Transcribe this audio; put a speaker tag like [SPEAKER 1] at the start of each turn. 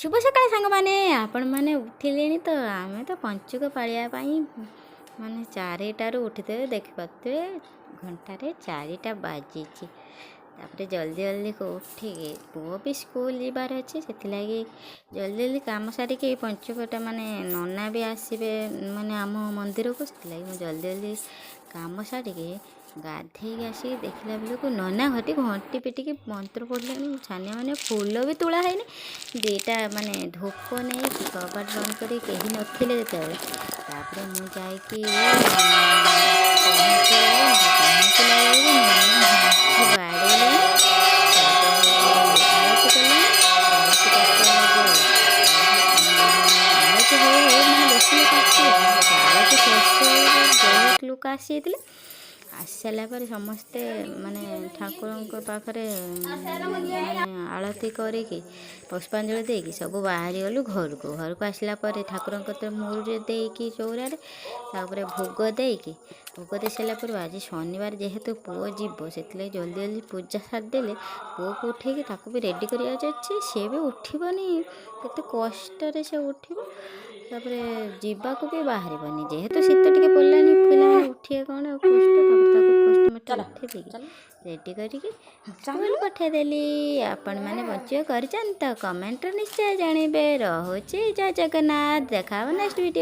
[SPEAKER 1] ଶୁଭ ସକାଳ ସାଙ୍ଗମାନେ। ଆପଣମାନେ ଉଠିଲେଣି ତ? ଆମେ ତ ପଞ୍ଚୁକ ପାଳିବା ପାଇଁ ମାନେ 4ଟାରୁ ଉଠିଥିବେ। ଦେଖିପାରୁଥିବେ, ଘଣ୍ଟାରେ 4ଟା ବାଜିଛି। ତାପରେ ଜଲ୍ଦି ଜଲ୍ଦି ଉଠିକି, ପୁଅ ବି ସ୍କୁଲ ଯିବାର ଅଛି, ସେଥିଲାଗି ଜଲ୍ଦି ଜଲ୍ଦି କାମ ସାରିକି ପଞ୍ଚୁକଟା, ମାନେ ନନା ବି ଆସିବେ ମାନେ ଆମ ମନ୍ଦିରକୁ, ସେଥିଲାଗି ମୁଁ ଜଲ୍ଦି ଜଲ୍ଦି କାମ ସାରିକି ଗାଧେଇକି ଆସିକି ଦେଖିଲା ବେଳକୁ ନନା ଘଟି ଘଣ୍ଟି ପିଟିକି ମନ୍ତ୍ର ପଢ଼ିଲେଣି। ଛାନିଆ ମାନେ, ଫୁଲ ବି ତୁଳା ହେଇନି। 2ଟା ମାନେ ଧୂପ ନେଇକି କବାଟ ବନ୍ଦ କରି, କେହି ନଥିଲେ ଯେତେବେଳେ, ତାପରେ ମୁଁ ଯାଇକି ପହଞ୍ଚିଗଲି। ପହଞ୍ଚିଲା ବେଳକୁ ନନା ଘଣ୍ଟି ବାଡ଼େଇଲେଣି, ତାପରେ ଆଳତି କଲେଣି। ଆଳତି କରିସାରିଲା ପରେ, ଆଳତି ହଉ ହଉ ମାନେ ବେଶୀ ଲୋକ ଆସିଥିଲେ। ଆଳତି ଶେଷ ବହୁତ ଲୋକ ଆସିଯାଇଥିଲେ। ଆସି ସାରିଲା ପରେ ସମସ୍ତେ ମାନେ ଠାକୁରଙ୍କ ପାଖରେ ମାନେ ଆଳତି କରିକି, ପୁଷ୍ପାଞ୍ଜଳି ଦେଇକି ସବୁ ବାହାରିଗଲୁ ଘରକୁ। ଘରକୁ ଆସିଲା ପରେ ଠାକୁରଙ୍କ କତିରେ ମୁରୁଜ ଦେଇକି, ଚଉରାରେ ତାପରେ ଭୋଗ ଦେଇକି, ଭୋଗ ଦେଇ ସାରିଲା ପରେ, ଆଜି ଶନିବାର ଯେହେତୁ ପୁଅ ଯିବ, ସେଥିଲାଗି ଜଲ୍ଦି ଜଲ୍ଦି ପୂଜା ସାରିଦେଲେ ପୁଅକୁ ଉଠେଇକି ତାକୁ ବି ରେଡ଼ି କରିବାର ଅଛି। ସିଏ ବି ଉଠିବନି, କେତେ କଷ୍ଟରେ ସେ ଉଠିବ। ତାପରେ ଯିବାକୁ ବି ବାହାରିବନି। ଯେହେତୁ ଶୀତ ଟିକେ ପଡ଼ିଲାଣି, ପିଲାମାନେ ଉଠିବେ କ'ଣ ଆଉ କଷ୍ଟ। ତାପରେ ତାକୁ କଷ୍ଟମଷ୍ଟେ
[SPEAKER 2] ଚାଲ।
[SPEAKER 1] ଉଠେଇ ଦେଇକି
[SPEAKER 2] ଚାଲ।
[SPEAKER 1] ରେଡ଼ି କରିକି
[SPEAKER 2] ଚାଲ।
[SPEAKER 1] ସ୍କୁଲ ପଠାଇଦେଲି। ଆପଣମାନେ ପଞ୍ଚୁକ କରିଛନ୍ତି ତ? କମେଣ୍ଟରେ ନିଶ୍ଚୟ ଜଣେଇବେ। ରହୁଛି, ଜୟ ଜଗନ୍ନାଥ। ଦେଖା ହେବ ନେକ୍ସଟ ଭିଡ଼ିଓ।